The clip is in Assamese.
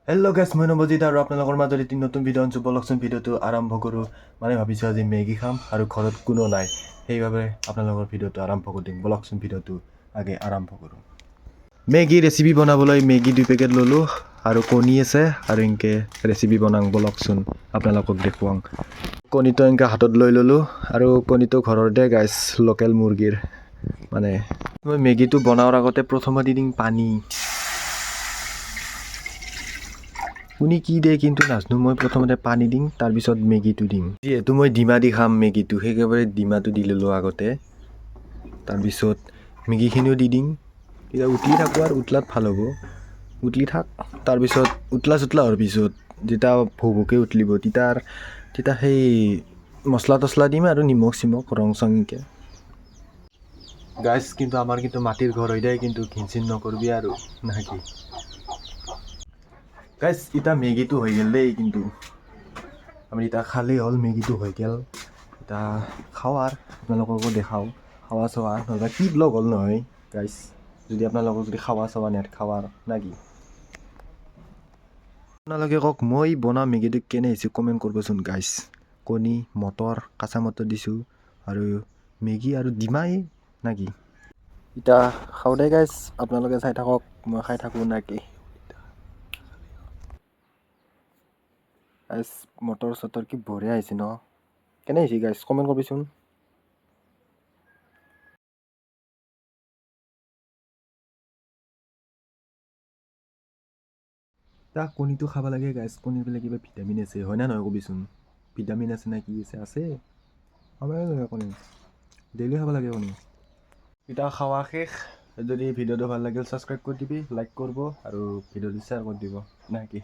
হেল্ল' গাইছ, মই নৱজিত আৰু আপোনালোকৰ মাজত এটি নতুন ভিডিঅ' আনিছোঁ। বলকচোন, ভিডিঅ'টো আৰম্ভ কৰোঁ। মানে ভাবিছোঁ আজি মেগী খাম আৰু ঘৰত কোনো নাই, সেইবাবে আপোনালোকৰ ভিডিঅ'টো আৰম্ভ কৰি দিম। বলকচোন, ভিডিঅ'টো আগে আৰম্ভ কৰোঁ। মেগী ৰেচিপি বনাবলৈ মেগী 2 পেকেট ল'লোঁ আৰু কণী আছে আৰু এনেকৈ ৰেচিপি বনাওঁ। বলকচোন, আপোনালোকক দেখুৱাওঁ। কণীটো এনেকৈ হাতত লৈ ল'লোঁ আৰু কণীটো ঘৰতে গাইছ, লোকেল মুৰ্গীৰ। মানে মই মেগীটো বনোৱাৰ আগতে প্ৰথমতে দি দিম পানী। কোনে কি দিয়ে কিন্তু নাজানো। মই প্ৰথমতে পানী দিম, তাৰপিছত মেগীটো দিম। যিহেতু মই ডিমা দি খাম মেগীটো, সেইবাবে ডিমাটো দি ল'লোঁ আগতে। তাৰপিছত মেগীখিনিও দি দিম। এতিয়া উতলি থাকোঁ আৰু উতলাত ভাল হ'ব। উতলি থাক। তাৰপিছত উতলা চুতলা হোৱাৰ পিছত যেতিয়া ভৌ ভৌকৈ উতলিব, তেতিয়া সেই মছলা তছলা দিম আৰু নিমখ চিমখ, ৰং চং এনেকৈ। গাইছ, কিন্তু আমাৰ কিন্তু মাটিৰ ঘৰ হৈ দেই, কিন্তু ঘিন চিন নকৰবি আৰু নাকি। গাইছ, এতিয়া মেগীটো হৈ গ'ল দেই। কিন্তু আমি এতিয়া খালেই হ'ল। মেগীটো হৈ গ'ল, এতিয়া খাওঁ আৰু আপোনালোককো দেখাওঁ খাৱা চাৱা। নহ'লে কি ব্লগ হ'ল নহয় গাইছ, যদি আপোনালোকক যদি খাৱা চাৱা নেট খাৱাৰ নাকি। আপোনালোকে কওক, মই বনোৱা মেগীটো কেনে হৈছে, কমেণ্ট কৰিবচোন গাইছ। কণী, মটৰ, কাঁচা মটৰ দিছোঁ আৰু মেগী আৰু ডিমাই নাকি। এতিয়া খাওঁ দে গাইছ, আপোনালোকে চাই থাকক, মই খাই থাকোঁ নাকি। গাইছ, মটৰ চটৰ কি বঢ়িয়া হৈছে ন? কেনে হৈছে গাইছ, কমেণ্ট কৰিবিচোন। তাক কণীটো খাব লাগে গাইছ। কণীৰ বোলে কিবা ভিটামিন আছে, হয় না নহয় কবিচোন? ভিটামিন আছে নে কি আছে? আছে, খাব লাগে কণী, ডেইলি খাব লাগে কণী। এতিয়া খাৱা শেষ। যদি ভিডিঅ'টো ভাল লাগিল, ছাবস্ক্ৰাইব কৰি দিবি, লাইক কৰিব আৰু ভিডিঅ'টো শ্বেয়াৰ কৰি দিব, নে কি?